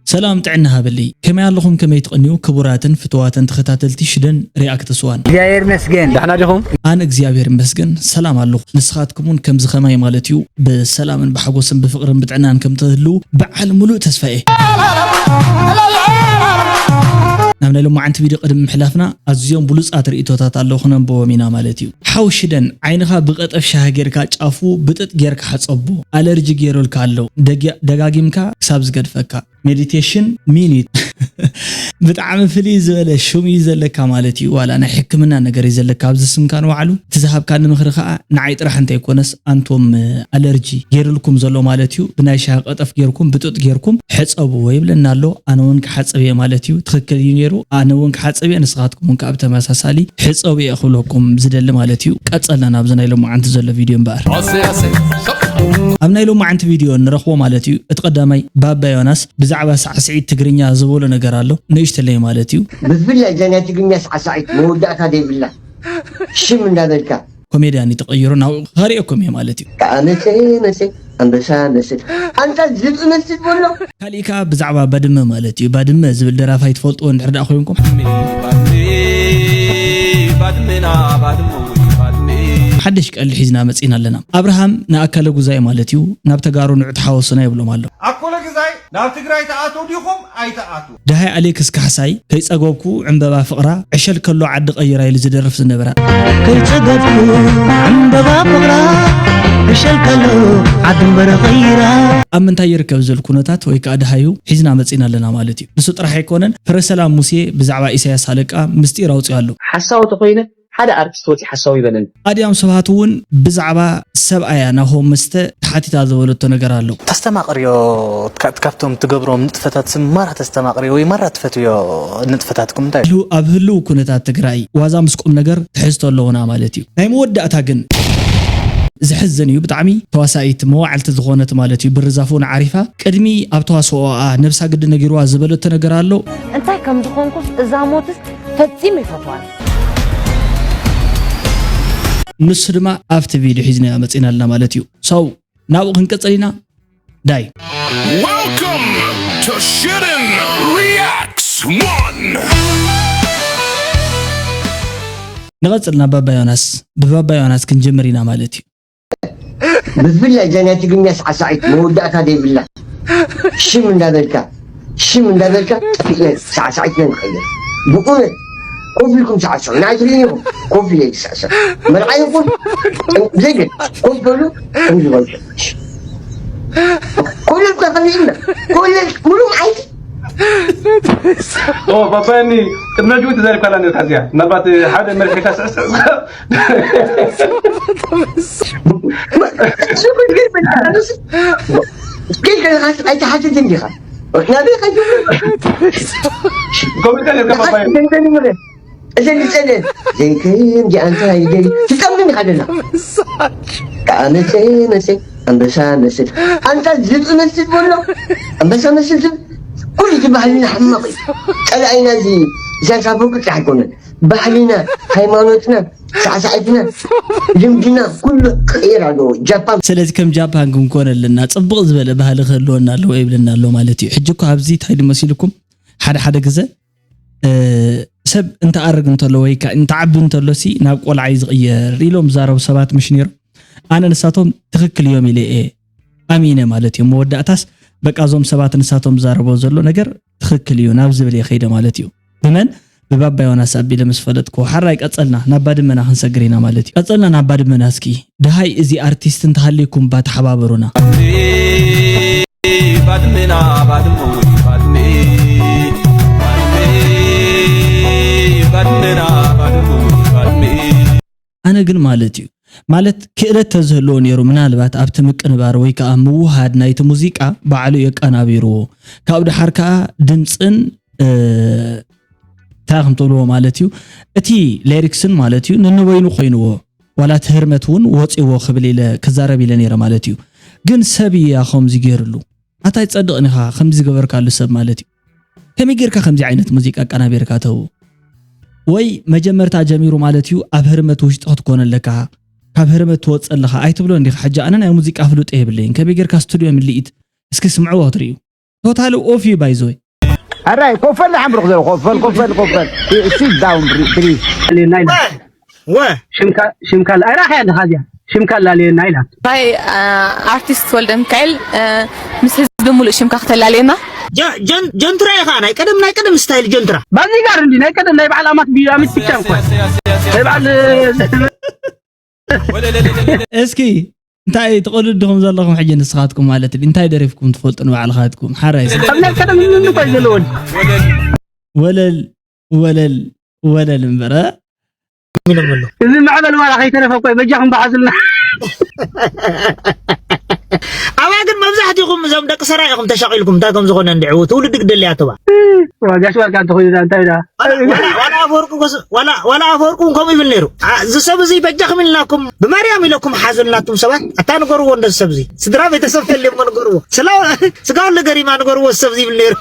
ሰላም ጥዕና ሃበለይ። ከመይ ኣለኹም? ከመይ ትቕንዩ? ክቡራትን ፍቱዋትን ተኸታተልቲ ሽደን ሪኣክትስ ዋን። እግዚኣብሔር ይመስገን። ዳሕና ዲኹም? ኣነ እግዚኣብሔር ይመስገን ሰላም ኣለኹ። ንስኻትኩም እውን ከምዚ ከማይ ማለት እዩ ብሰላምን ብሓጎስን ብፍቕርን ብጥዕናን ከም ትህልዉ በዓል ሙሉእ ተስፋ እየ። ናብ ናይ ሎማዓንቲ ቪድዮ ቅድሚ ምሕላፍና ኣዝዮም ብሉጻት ርእይቶታት ኣለዉ ክነንብቦም ኢና ማለት እዩ። ሓው ሽደን ዓይንኻ ብቐጠፍ ሻሂ ጌርካ ጫፉ ብጥጥ ጌርካ ሕጸቦ። ኣለርጂ ጌሩልካ ኣሎ። ደጊ-፣ ደጋጊምካ ክሳብ ዝገድፈካ። ሜዲቴሽን ሚኒት። ብጣዕሚ ፍልይ ዝበለ ሽም እዩ ዘለካ ማለት እዩ። ዋላ ናይ ሕክምና ነገር እዩ ዘለካ ኣብዚ ስምካ ንባዕሉ። እቲ ዝሃብካኒ ምኽሪ ከኣ ንዓይ ጥራሕ እንተይኮነስ ኣንቶም ኣለርጂ ጌርልኩም ዘሎ ማለት እዩ። ብናይ ሻሂ ቀጠፍ ጌርኩም ብጡጥ ጌርኩም ሕጸብዎ ይብለና ኣሎ። ኣነ እውን ክሓጽብ እየ ማለት እዩ። ትኽክል እዩ ነይሩ። ኣነ እውን ክሓጽብ እየ። ንስኻትኩም እውን ከኣ ብተመሳሳሊ ሕጸቡ እየ ክብለኩም ዝደሊ ማለት እዩ። ቀጸልና ናብዚ ናይ ሎማዓንቲ ዘሎ ቪድዮ እምበኣር። ኣብ ናይ ሎማዓንቲ ቪድዮ ንረኽቦ ማለት እዩ። እቲ ቀዳማይ ባባ ዮናስ ብዛዕባ ሳዕስዒት ትግርኛ ዝበሎ ነገር ኣሎ። ንእሽተለይ ማለት እዩ። ብፍላይ እዛ ናይ ትግርኛ ሳዕሳዒት መወዳእታ ዘይብላ ሽም እንዳበልካ። ኮሜድያን እዩ ተቐይሩ ናብኡ ከርእየኩም እየ ማለት እዩ። ከዓ መሰ መሰ ኣንበሳ መስል ኣንታ ዝብኢ መስል በሎ። ካሊእ ከዓ ብዛዕባ ባድመ ማለት እዩ። ባድመ ዝብል ደራፋይ ትፈልጥዎ እንድሕር ደኣ ኮይንኩም። ባድመ፣ ባድመና፣ ባድመ፣ ባድመ። ሓድሽ ቀልዲ ሒዝና መጺና ኣለና። ኣብርሃም ንኣከለ ጉዛይ ማለት እዩ ናብ ተጋሩ ንዑ ተሓወሱና ይብሎም ኣሎ። ኣኮለ ግዛይ ናብ ትግራይ ተኣትው ዲኹም ኣይተኣትው? ደሃይ ኣሌክስ ካሕሳይ ከይጸገብኩ ዕምበባ ፍቕራ ዕሸል ከሎ ዓዲ ቀይራ ኢሉ ዝደርፍ ዝነበረ። ከይጸገብኩ ዕምበባ ፍቕራ ዕሸል ከሎ ዓዲ እምበረ ቀይራ። ኣብ ምንታይ ይርከብ ዝብል ኩነታት ወይ ከኣ ደሃዩ ሒዝና መጺና ኣለና ማለት እዩ። ንሱ ጥራሕ ኣይኮነን፣ ፍረሰላም ሙሴ ብዛዕባ ኢሳያስ ሃለቃ ምስጢር ኣውጺኡ ኣሎ። ሓሳዊ ተኾይነ ሓደ ኣርቲስት ወጺ ሓሳዊ ይበለኒ። ኣድያም ስብሃት እውን ብዛዕባ ሰብኣያ ናሆም መስተ ተሓቲታ ዝበለቶ ነገር ኣሎ። ተስተማቕርዮ፣ ካ-፣ ካብቶም ትገብሮም ንጥፈታት ስም ማራ ተስተማቕርዮ ወይ ማራ ትፈትዮ ንጥፈታትኩም እንታይ እዩ? ህሉ-፣ ኣብ ህልው ኩነታት ትግራይ ዋዛ ምስ ቁም ነገር ትሕዝቶ ኣለውና ማለት እዩ። ናይ መወዳእታ ግን ዘሕዝን እዩ ብጣዕሚ። ተዋሳኢት መዋዕልቲ ዝኾነት ማለት እዩ ብርዛፍ እውን ዓሪፋ። ቅድሚ ኣብ ተዋስኦኣ ነብሳ ግዲ ነጊርዋ ዝበለቶ ነገር ኣሎ። እንታይ ከም ዝኾንኩስ እዛ ሞትስ ፈጺሙ ይፈትዋን። ንሱ ድማ ኣብቲ ቪድዮ ሒዝናዮ መጺና ኣለና ማለት እዩ። So ናብኡ ክንቅጽል ኢና። ዳይ። Welcome to Shitten Reacts One. ንቐጽል ናብ ባባ ዮናስ፣ ብባባ ዮናስ ክንጅምር ኢና ማለት እዩ። ብፍላይ እዛ ናይ ትግርኛ ሳዕሳዒት መወዳእታ ዘይብላ ሽም እንዳበልካ፣ ሽም እንዳበልካ ጠፊእና ሳዕሳዒትና ንቀይር። ብእውነት ኮፍ ኢልኩም ሳዕስዑ። ናይ ትግርኛ ኢኹም ኮፍ ኢለ ይሳዕስዕ። መርዓ ይኹን ዘይገድ ኮፍ በሉ። ከምዚ በሉ። ኮለል ከ ከመይ ኢልና? ኮለል ሙሉእ መዓልቲ ኦ፣ ባባኒ፣ ቅድሚ ሕጂ እውን ተዛሪብካላ ነርካ እዚኣ። ምናልባት ሓደ መሪሕካ ስዕስዕ ዝኸ-፣ ኬልካ ኢኻ ኣይትሓትትን ዲኻ? ናበይ ከይዱ? ከምኡ ኢልካ ነርካ ባባኒ። እዘን ዝጸልየን ዘይከይን ዲኣ እንታይ ይደሊ? ትጠምን ኢኻ ደላ። ከዓ መሰ መሰ ኣንበሳ መስል። ኣንታ ዝብኢ መስል በሎ። ኣንበሳ መስል ዝብ-፣ ኩሉ እቲ ባህልና ሕማቕ እዩ። ጸላኢና እዚ ኢሳያስ ኣፈወርቂ ጥራሕ ኣይኮነን። ባህልና፣ ሃይማኖትና፣ ሳዕሳዒትና፣ ልምድና ኩሉ ክቕየር ኣለዎ። ጃፓን ስለዚ ከም ጃፓን ክንኮን ኣለና። ጽቡቕ ዝበለ ባህሊ ክህልወና ኣለዎ ይብለና ኣሎ ማለት እዩ። ሕጂ እኮ ኣብዚ እንታይ ድመሲልኩም? ሓደ ሓደ ግዘ፣ እ፣ ሰብ እንትኣርግ እንተሎ ወይ ከ-፣ እንትዓቢ እንተሎ ሲ ናብ ቆልዓ እዩ ዝቕየር ኢሎም ዝዛረቡ ሰባት ምሽ ነይሮም። ኣነ ንሳቶም ትኽክል እዮም ኢለ እየ ኣሚነ ማለት እዮም። መወዳእታስ በቃ እዞም ሰባት ንሳቶም ዝዛረብዎ ዘሎ ነገር ትኽክል እዩ ናብ ዝብል እየ ከይደ ማለት እዩ። ብመን? ብባባ ዮናስ ኣቢለ ምስ ፈለጥኩ። ሓራይ ቀጸልና ናብ ባድመና ክንሰግር ኢና ማለት እዩ። ቀጸልና ናብ ባድመና እስኪ። ደሃይ እዚ ኣርቲስት እንተሃልይኩም ባ ተሓባበሩና። ባድመና፣ ባድመ፣ ባድመ፣ ባድመ፣ ባድመና፣ ባድመ፣ ባድመ። ኣነ ግን ማለት እዩ፣ ማለት ክእለት ተዝህልዎ ነይሩ፣ ምናልባት ኣብቲ ምቅንባር ወይ ከኣ ምውሃድ ናይቲ ሙዚቃ ባዕሉ የቀናቢርዎ። ካብ ደሓር ከኣ ድምጽን፣ እ፣ እንታይ ከም ትብልዎ ማለት እዩ፣ እቲ ሌሪክስን ማለት እዩ፣ ነንበይኑ ኮይንዎ። ዋላ እቲ ህርመት እውን ወፂዎ ክብል ኢለ፣ ክዛረብ ኢለ ነይረ ማለት እዩ። ግን ሰብ እያ ከምዚ ገይርሉ። ኣታ ኣይትጸድቕን ኢኻ ከምዚ ዝገበርካሉ ሰብ ማለት እዩ። ከመይ ጌርካ ከምዚ ዓይነት ሙዚቃ ኣቀናቢርካ ተው? ወይ መጀመርታ ጀሚሩ ማለት እዩ ኣብ ህርመት ውሽጢ ክትኮን ኣለካ፣ ካብ ህርመት ትወጽእ ኣለኻ ኣይትብሎን ዲኻ? ሕጂ ኣነ ናይ ሙዚቃ ፍሉጥ የብለይን። ከመይ ጌርካ ስቱድዮ ምልኢት እስኪ ስምዕዎ ክትርእዩ። ቶታሊ ኦፍ እዩ ባይዘወይ። ኣራይ ኮፈል ሓምርኽ ዘለ ኮፈል ኮፈል ኮፈል። Sit down, please. ሌና ኢላ ሽምካ ሽምካ ኣይራኸያ ዲኻ እዚኣ ሽምካ ላሌና ኢላ ናይ ኣርቲስት ወልደ ሚካኤል ምስ ህዝቢ ሙሉእ ሽምካ ክተላለየና። ጀንትራ ኢኻ ናይ ቀደም ናይ ቀደም ስታይል ጀንትራ። ባዚጋር እንዲ ናይ ቀደም ናይ በዓል ኣማት ብያሚት ብቻ እንኳ ናይ በዓል እስኪ እንታይ ትቐልዱ ዲኹም ዘለኹም ሕጂ ንስኻትኩም ማለት እዩ እንታይ ደሪፍኩም ትፈልጡ ንባዕልኻትኩም ሓራይ ኣብ ናይ ቀደም ምንም እኮ ዘለወን ወለል ወለል ወለል እምበረ እዚ ማዕበል ዋላ ከይተረፈ እኮ በጃኹም በሓዝልና ኣባ ግን መብዛሕትኹም እዞም ደቂ ሰራይ ኢኹም ተሻቂልኩም እንታይ ከም ዝኾነ እንድዕው ትውልዲ ግደልያ ተባ ዋጋሽ ዋጋ እንተኾይኑ እንታይ ዳ ዋላ ኣፈወርቁ ዋላ ኣፈወርቁ ከምኡ ይብል ነይሩ እዚ ሰብ እዚ በጃኹም ኢልናኩም ብማርያም ኢለኩም ሓዙልናቱም ሰባት ኣታ ንገርዎ እንደ ሰብ እዚ ስድራ ቤተሰብ ተልየሞ ንገርዎ ስጋ ወለ ገሪማ ንገርዎ ሰብ እዚ ይብል ነይሩ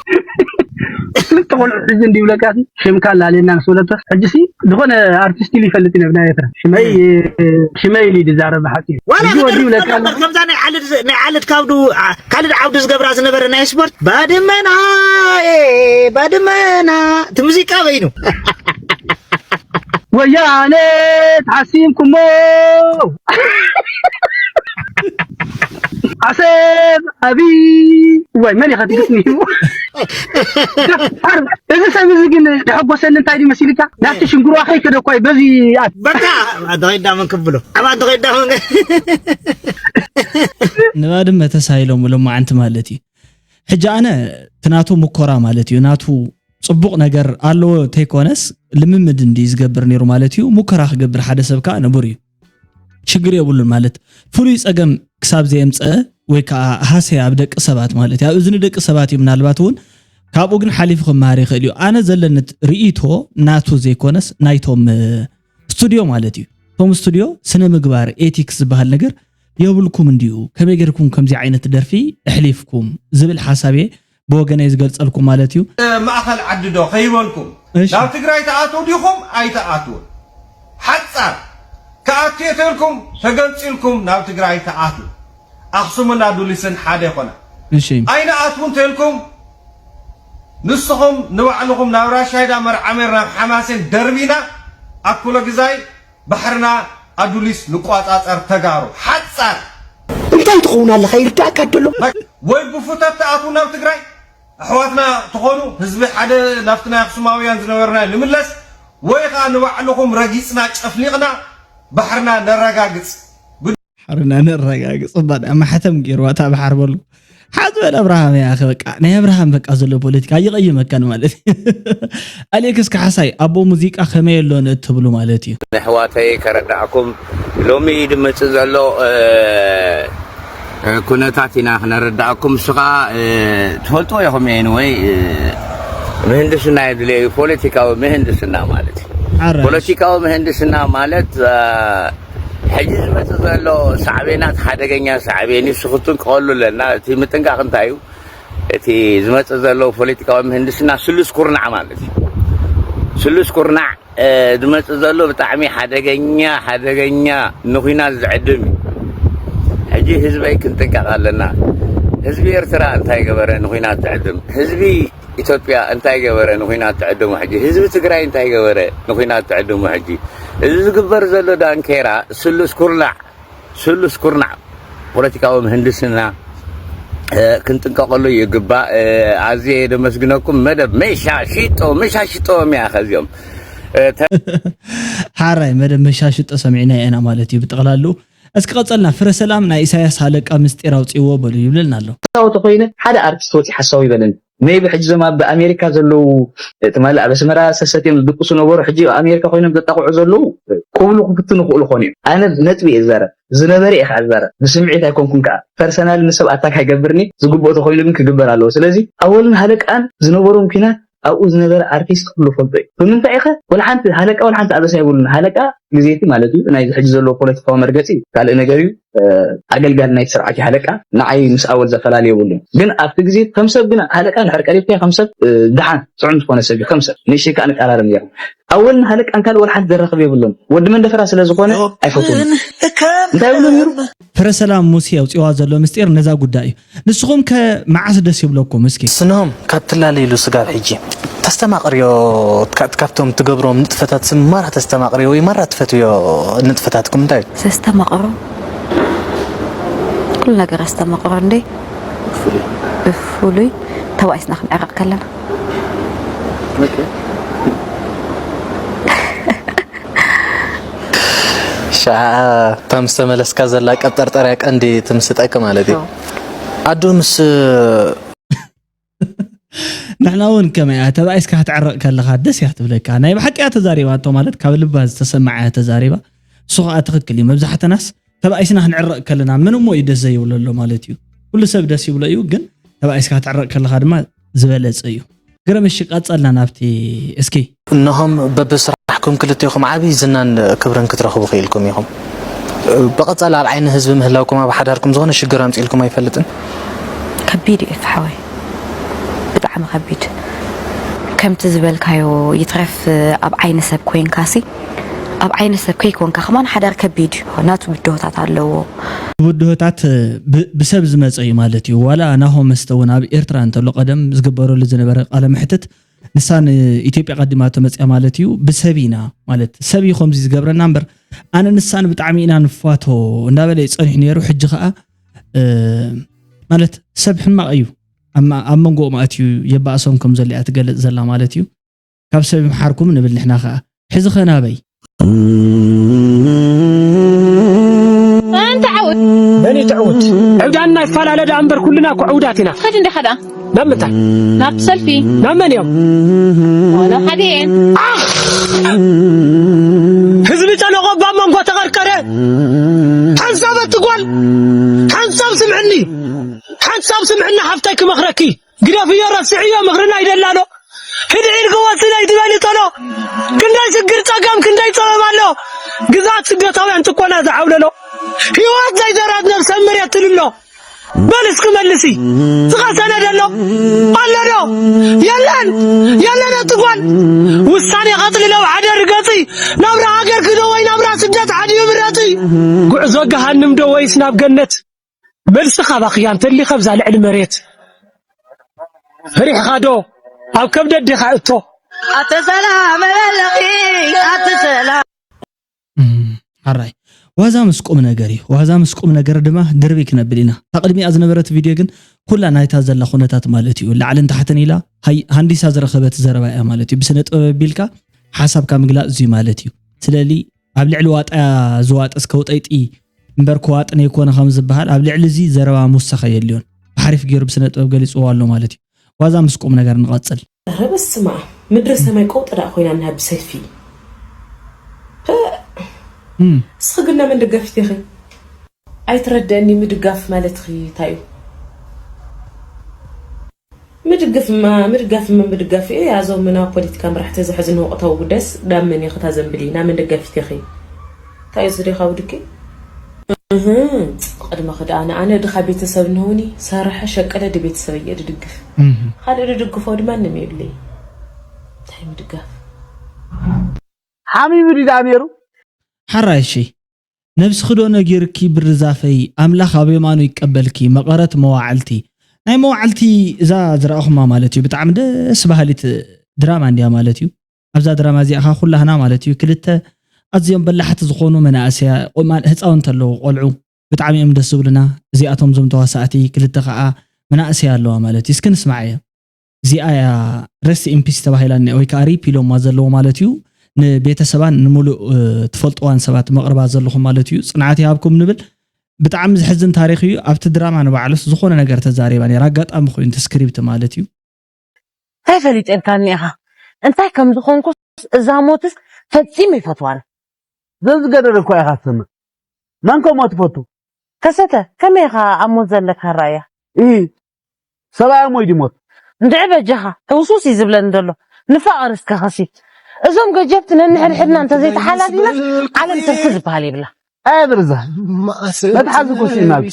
ክልተ ቆልዑ ሕጂ እንዲብለካ ሽምካ ላለና ምስ ወለቶ ሕጂ ሲ ዝኾነ ኣርቲስት ኢሉ ይፈልጥ ኢና ብናይ ኤርትራ ሽመይ ሽመይ ኢሉ ድዛረብ ብሓቂ ዋላ ሕጂ ወዲ ይብለካ ኣሎ ከምዛ ናይ ዓልድ ናይ ዓልድ ካብዱ ካልድ ዓውዲ ዝገብራ ዝነበረ ናይ ስፖርት ባድመና ኤ፣ ባድመና እቲ ሙዚቃ በይኑ ወያነ ተሓሲምኩሞ ዓሰብ ኣቢ ዋይ መን ኢኻ ትግጥሚ እዚ ሰብ እዚ ግን ዘሐጎሰኒ እንታይ ድዩ መሲልካ ናብቲ ሽንግርዋ ከይከደ እኳ እዩ በዚ ኣት በቃ ኣንተ ከይዳመን ክብሎ ኣብ ኣንተ ከይዳመን ንባድመ ተሳሂሎም ሎማዓንቲ ማለት እዩ ሕጂ ኣነ እቲ ናቱ ምኮራ ማለት እዩ ናቱ ፅቡቕ ነገር ኣለዎ ተይኮነስ ልምምድ እንዲ ዝገብር ነይሩ ማለት እዩ ሙከራ ክገብር ሓደ ሰብ ከዓ ንቡር እዩ ሽግር የብሉን ማለት ፍሉይ ፀገም ክሳብ ዘየምፀአ ወይ ከዓ ሃሰያ ኣብ ደቂ ሰባት ማለት እዩ ኣብ እዝኒ ደቂ ሰባት እዩ ምናልባት እውን ካብኡ ግን ሓሊፉ ክመሃር ይኽእል እዩ ኣነ ዘለኒ ርእይቶ ናቱ ዘይኮነስ ናይቶም ስቱድዮ ማለት እዩ እቶም ስቱድዮ ስነ ምግባር ኤቲክስ ዝበሃል ነገር የብልኩም እንድዩ ከመይ ገርኩም ከምዚ ዓይነት ደርፊ ኣሕሊፍኩም ዝብል ሓሳብ እየ ብወገነይ ዝገልጸልኩም ማለት እዩ። ማእኸል ዓዲ ዶ ከይበልኩም እሺ። ናብ ትግራይ ትኣትዉ ዲኹም ኣይትኣትዉን? ሓጻር ክኣቱ እየ ተልኩም ተገንጺልኩም ናብ ትግራይ ትኣትዉ። ኣኽሱምን ኣዱሊስን ሓደ ይኾና። እሺ። ኣይንኣትዉን ተልኩም ንስኹም ንባዕልኹም ናብ ራሻይዳ መርዓሜር ናብ ሓማሴን ደርቢና ኣኩለ ግዛይ ባሕርና ኣዱሊስ ንቋጻጸር ተጋሩ ሓጻር እንታይ ትኸውን ኣለኻ ይርዳእካ ደሎ ወይ ብፉተት ትኣትዉ ናብ ትግራይ ኣሕዋትና ትኾኑ ህዝቢ ሓደ ናብቲ ናይ ኣክሱማውያን ዝነበርና ንምለስ ወይ ኸዓ ንባዕልኹም ረጊጽና ጨፍሊቕና ባሕርና ነረጋግጽ ሓርና ነረጋግጽ እባ ማሕተም ገይርዋ እታ ባሕር በሉ ሓዝ በል ኣብርሃም ያኸ በቃ ናይ ኣብርሃም በቃ ዘሎ ፖለቲካ ይቐይመካን ማለት ኣሌክስ ካሕሳይ ኣቦ ሙዚቃ ከመይ ኣሎ ንእትብሉ ማለት እዩ ነሕዋተይ ከረዳእኩም ሎሚ ድመጽእ ዘሎ ኩነታት ኢና ክነረዳእኩም ንሱ ከዓ ትፈልጥዎ ኢኹም ወይ ምህንድስና የድልየ እዩ ፖለቲካዊ ምህንድስና ማለት እዩ ፖለቲካዊ ምህንድስና ማለት ሕጂ ዝመፅእ ዘሎ ሳዕቤናት ሓደገኛ ሳዕቤን እዩ። ንሱ ክትንቀቐሉ ኣለና። እቲ ምጥንቃቕ እንታይ እዩ? እቲ ዝመፅእ ዘሎ ፖለቲካዊ ምህንድስና ስሉስ ኩርናዕ ማለት እዩ። ስሉስ ኩርናዕ ዝመፅእ ዘሎ ብጣዕሚ ሓደገኛ ሓደገኛ ንኹናት ዝዕድም እዩ። ሕጂ ህዝበይ ክንጥንቀቕ ኣለና። ህዝቢ ኤርትራ እንታይ ገበረ ንኹናት ዝዕድም? ህዝቢ ኢትዮጵያ እንታይ ገበረ ንኹናት ትዕድሙ ሕጂ ህዝቢ ትግራይ እንታይ ገበረ ንኹናት ትዕድሙ ሕጂ እዚ ዝግበር ዘሎ ዳንኬራ ስሉስ ኩርናዕ ስሉስ ኩርናዕ ፖለቲካዊ ምህንድስና ክንጥንቀቀሉ ይግባእ ኣዝየ ደመስግነኩም መደብ መሻ ሽጦ መሻ ሽጦ ሚያ ከዚኦም ሓራይ መደብ መሻ ሽጦ ሰሚዕና ኢና ማለት እዩ ብጠቕላሉ እስኪ ቀጸልና ፍረ ሰላም ናይ ኢሳያስ ሃለቃ ምስጢር ኣውጺዎ በሉ ይብለልና ኣሎ። ተጻወቲ ኮይነ ሓደ ኣርቲስት ወጺ ሓሳዊ ይበለኒ maybe ሕጂ ዞም ኣብ ኣሜሪካ ዘለዉ ትማሊ ኣብ ኣስመራ ሰሰትዮም ዝድቅሱ ነበሩ ሕጂ ኣብ ኣሜሪካ ኮይኖም ዘጣቕዑ ዘለዉ ክብሉ ክፍትኑ ክእሉ ኮኑ እዮም ኣነ ነጥቢ እየ ዝዛረብ ዝነበረ እየ ከዓ ዝዛረብ ብስምዒት ኣይኮንኩን ከዓ personally ንሰብ ኣታክ ኣይገብርኒ ዝግብኦ ተኮይኑ ግን ክግበር ኣለዎ ስለዚ ኣወልን ሃለቃን ዝነበሮም ኲናት ኣብኡ ዝነበረ ኣርቲስት ኩሉ ፈልጦ እዩ። ብምንታይ ኢኸ? ወላ ሓንቲ ሃለቃ ወላ ሓንቲ ኣበሳ የብሉን። ሃለቃ ግዜ እቲ ማለት እዩ፣ ናይዚ ሕጂ ዘለዎ ፖለቲካዊ መርገፂ ካልእ ነገር እዩ። ኣገልጋሊ ናይ ስርዓት ሃለቃ ንዓይ ምስ ኣወል ዘፈላለ የብሉን። ግን ኣብቲ ግዜ ከም ሰብ ግን ሃለቃ ድሕር ቀሪብካዮ ከም ሰብ ደሓን ፅዑም ዝኾነ ሰብ እዩ። ከም ሰብ ንእሽተይ ከዓ ንቀራረብ ነይሩ። ኣወልን ሃለቃን ካልእ ወላ ሓንቲ ዘራኽብ የብሉን። ወዲ መንደፈራ ስለ ዝኾነ ኣይፈትዎን። እንታይ ይብሉ ነይሩ? ፍረ ሰላም ሙሴ ኣውፂዋ ዘሎ ምስጢር ነዛ ጉዳይ እዩ። ንስኹም ከ መዓስ ደስ ይብለኩም እስኪ? ስንሆም ካብ ትላለይሉ ስጋብ ሕጂ ተስተማቕርዮ። ካብቶም ትገብሮም ንጥፈታት ስም ማራ ተስተማቕርዮ ወይ ማራ ትፈትዮ ንጥፈታትኩም እንታይ እዩ? ዘስተማቕሮ ኩሉ ነገር ኣስተማቕሮ እንዴ? ብፍሉይ ተባኢስና ክንዕረቕ ከለና። ሻዓ እታ ምስ ተመለስካ ዘላ ቀብጠርጠርያ ቀንዲ ትምስጠካ ማለት እዩ። ኣዶ ምስ ንሕና እውን ከመይ እያ ተባኢስካ ክትዕረቕ ከለኻ ደስ እያ ትብለካ። ናይ ብሓቂ እያ ተዛሪባቶ ማለት ካብ ልባ ዝተሰምዓ እያ ተዛሪባ። እሱ ከዓ ትኽክል እዩ። መብዛሕትናስ ተባኢስና ክንዕረቕ ከለና ምን እሞ እዩ ደስ ዘይብሎ ኣሎ ማለት እዩ። ኩሉ ሰብ ደስ ይብሎ እዩ፣ ግን ተባኢስካ ክትዕረቕ ከለኻ ድማ ዝበለፀ እዩ። ግርም እሺ ቀፀልና ናብቲ እስኪ። እነሆም በብስራሕኩም ክልቴኹም ዓብዪ ዝናን ክብርን ክትረኽቡ ክኢልኩም ኢኹም። ብቐፃሊ ኣብ ዓይኒ ህዝቢ ምህላውኩም ኣብ ሓዳርኩም ዝኾነ ሽግር ኣምፂእልኩም ኣይፈልጥን? ከቢድ እዩ ኤፍ ሓወይ፣ ብጣዕሚ ከቢድ። ከምቲ ዝበልካዮ ይትረፍ ኣብ ዓይኒ ሰብ ኮይንካሲ ኣብ ዓይኒ ሰብ ከይኮንካ ከማን ሓዳር ከቢድ እዩ። ናቱ ብድሆታት ኣለዎ። ብድሆታት ብሰብ ዝመፀ እዩ ማለት እዩ። ዋላ ናሆ መስተ እውን ኣብ ኤርትራ እንተሎ ቀደም ዝግበረሉ ዝነበረ ቃለ መሕትት ንሳ ንኢትዮጵያ ቀዲማቶ መፅያ ማለት እዩ። ብሰብ ኢና ማለት ሰብ እዩ ከምዚ ዝገብረና እምበር ኣነ ንሳን ብጣዕሚ ኢና ንፋቶ እንዳበለ እዩ ፀኒሑ ነይሩ። ሕጂ ከዓ ማለት ሰብ ሕማቕ እዩ። ኣብ መንጎኦም ኣትዩ የባእሶም ከም ዘሎ እያ ትገልፅ ዘላ ማለት እዩ። ካብ ሰብ ይምሓርኩም ንብል ንሕና ኸዓ። ሕዚ ኸ ናበይ? ኣንታ ዓወት በል ይትዕውት ዕብዳና ይፈላለ ደኣ እምበር ኩልና እኮ ዕውዳት ኢና። ኸድ እንደ ኸዳ ናብ ምንታይ? ናብቲ ሰልፊ። ናብ መን እዮም? ዋላ ሓደ እየን። ኣኽ! ህዝቢ ጨነቖ እባ መንጎ ተቐርቀረ። ሓንሳብ ኣቲ ጓል ሓንሳብ ስምዕኒ። ሓንሳብ ስምዕኒ ሓፍተይ ክመኽረኪ። ግደፍዮ ረስዕዮ ምኽርና ይደላሎ። ክድዒ ኢልክዎ ስለ ይትበሊ ቶሎ። ክንደይ ሽግር ጸገም ክንደይ ጸበብ ኣሎ። ግዝኣት ስደታውያን ጭቆና ዝዓውለሎ። ህይወት ዘይዘራት ነብሰ መሬት ትልሎ። በል እስኪ መልሲ። ዝኸሰነ ደሎ ኣሎ ዶ? የለን። የለን ኣትጓል። ውሳኔ ቐጽሊ ናብ ሓደ ርገጺ። ናብራ ሃገር ክዶ ወይ ናብራ ስደት ሓዲኡ ምረጺ። ጉዕዞ ገሃንም ዶ ወይስ ናብ ገነት? መልስኻ ባኽያ እንተሊኻ ኣብዛ ልዕሊ መሬት ፈሪሕኻ ዶ ኣብ ከብደት ዲኻ እቶ ኣተ ሰላም ኣለኺ ኣተ ሰላም ሓራይ ዋዛ ምስ ቁም ነገር እዩ። ዋዛ ምስ ቁም ነገር ድማ ድርቢ ክነብል ኢና። እታ ቅድሚኣ ዝነበረት ቪድዮ ግን ኩላ ናይታ ዘላ ኩነታት ማለት እዩ ላዕልን ታሕትን ኢላ ሃንዲሳ ዝረኸበት ዘረባ እያ ማለት እዩ። ብስነ ጥበብ ኣቢልካ ሓሳብካ ምግላፅ እዙይ ማለት እዩ። ስለዚ ኣብ ልዕሊ ዋጣ ዝዋጥስ ከውጠይጢ እምበር ክዋጥን ኣይኮነ ከም ዝበሃል ኣብ ልዕሊ እዚ ዘረባ ምውሳኸ የድልዮን። ብሓሪፍ ገይሩ ብስነ ጥበብ ገሊፅዎ ኣሎ ማለት እዩ። ዋዛ ምስ ቁም ነገር ንቐፅል። ኧረ በስመ ኣብ ምድሪ ሰማይ ቀውጢ ደኣ ኮይና እኒሃ ብሰልፊ። እስኺ ግን ናይ መን ደጋፊት ኢኺ? ኣይትረደእኒ ምድጋፍ ማለትኺ እንታይ እዩ? ምድግፍማ ምድጋፍማ ምድጋፍ እየ። እዞም ናብ ፖለቲካ መራሕቲ ዝሕዝኒ ወቕታዊ ጉዳይስ ናብ መን ኢኺ ተዘንብሊ? ናብ መን ደጋፊት ኢኺ? እንታይ እዩ ዝደኻ ውድኪ? እህ፣ ቅድመ ክድኣነ ኣነ ድኻ ቤተሰብ እንሆኒ ሰርሐ ሸቀለ ድቤተሰብ እየ ድድግፍ። ካልእ ድድግፎ ድማ ንም የብለይ። እንታይ ምድጋፍ? ሓሚሙ ድዩ ደኣ ነይሩ? ሓራይ እሺ ነብስኺ ዶ ነጊርኪ ብሪ ዛፈይ ኣምላኽ ኣብ የማኑ ይቀበልኪ መቐረት መዋዕልቲ ናይ መዋዕልቲ እዛ ዝረኣኹማ ማለት እዩ ብጣዕሚ ደስ በሃሊት ድራማ እንድያ ማለት እዩ ኣብዛ ድራማ እዚኣ ኸዓ ኩላህና ማለት እዩ ክልተ ኣዝዮም በላሕቲ ዝኾኑ መናእሰያ ህፃውንቲ ኣለዉ ቆልዑ ብጣዕሚ እዮም ደስ ዝብሉና እዚኣቶም ዞም ተዋሳእቲ ክልተ ኸዓ መናእሰያ ኣለዋ ማለት እዩ እስኪ ንስማዓዮ እዚኣ እያ rest in peace ተባሂላ እኒኣ ወይ ከዓ rip ኢሎምዋ ዘለዉ ማለት እዩ ንቤተሰባን ንምሉእ ትፈልጥዋን ሰባት መቕርባ ዘለኹም ማለት እዩ ፅንዓት ይሃብኩም ንብል ብጣዕሚ ዝሕዝን ታሪክ እዩ ኣብቲ ድራማ ንባዕሉስ ዝኾነ ነገር ተዛሪባ ነራ ኣጋጣሚ ኮይኑ እቲ ስክሪፕት ማለት እዩ እንታይ ፈሊጠልካኒ ኢኻ እንታይ ከም ዝኾንኩስ እዛ ሞትስ ፈጺመ ይፈትዋን ዘዝገደደ እኳ ኢኻ ትሰምዕ መን ከምኦ ትፈቱ ከሰተ ከመይ ኢኻ ኣብ ሞት ዘለካ ራእያ እሂ ሰብኣያ ሞይ ድሞት እንድዒ በጃኻ ሕውሱስ እዩ ዝብለኒ ዘሎ ንፋቐር እስከ ኸሲት እዞም ገጀፍቲ ነንሕድሕድና እንተዘይተሓላሊና ዓለም ትርፊ ዝበሃል የብላ። ኣይ ብርዛ መትሓዚ እኮ ስኢናልኪ።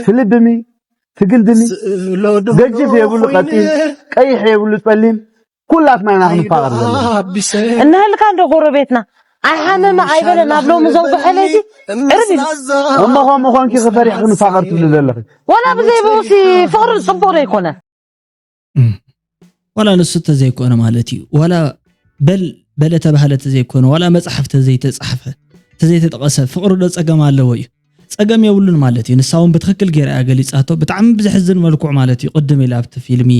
ትልብሚ ትግልድሚ ገጅፍ የብሉ ቀጢን ቀይሕ የብሉ ጸሊም ኩላትና ኢና ክንፋቐር ዘለና። እንህልካ እንዶ ጎረቤትና ኣይሓመመ ኣይበለ ናብ ሎሚ ዘውግሐ ለይቲ ዕርብ ኢሉ። እሞ ከምኡ ኮንኪ ክፈሪሕ ክንፋቐር ትብሊ ዘለኺ። ዋላ ብዘይ ብኡሲ ፍቕሪ ጽቡቕ ዶ ኣይኮነን? ዋላ ንሱ ተዘይኮነ ማለት እዩ። ዋላ በል በለ ተባህለ ተዘይኮነ፣ ዋላ መጽሓፍ ተዘይተጻሕፈ ተዘይተጠቐሰ ፍቕሪ ዶ ጸገም ኣለዎ እዩ? ጸገም የብሉን ማለት እዩ። ንሳ እውን ብትኽክል ገይራ እያ ገሊጻቶ። ብጣዕሚ ብዘሕዝን መልክዑ ማለት እዩ። ቅድም ኢላ ኣብቲ ፊልሚ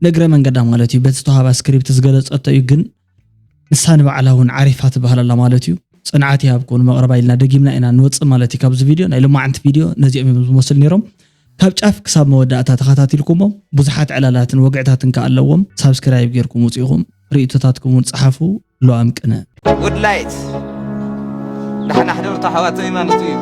ንእግረ መንገዳ ማለት እዩ በቲ ዝተዋህባ ስክሪፕት ዝገለጸቶ እዩ። ግን ንሳ ንባዕላ እውን ዓሪፋ ትበሃል ኣላ ማለት እዩ። ጽንዓት ይሃብኩም ንመቕረባ ኢልና ደጊምና ኢና ንወጽእ ማለት እዩ ካብዚ ቪድዮ። ናይ ሎማዓንቲ ቪድዮ ነዚኦም እዮም ዝመስል ነይሮም። ካብ ጫፍ ክሳብ መወዳእታ ተኸታቲልኩሞም ብዙሓት ዕላላትን ወግዕታትን ከኣ ኣለዎም። ሳብስክራይብ ጌርኩም ውጽኢኹም ርእይቶታትኩም እውን ጸሓፉ። ሉኣም ቅነ ጉድ ላይት ዳሕና ሕደሩ ኣሕዋተይ ማለት እዩ።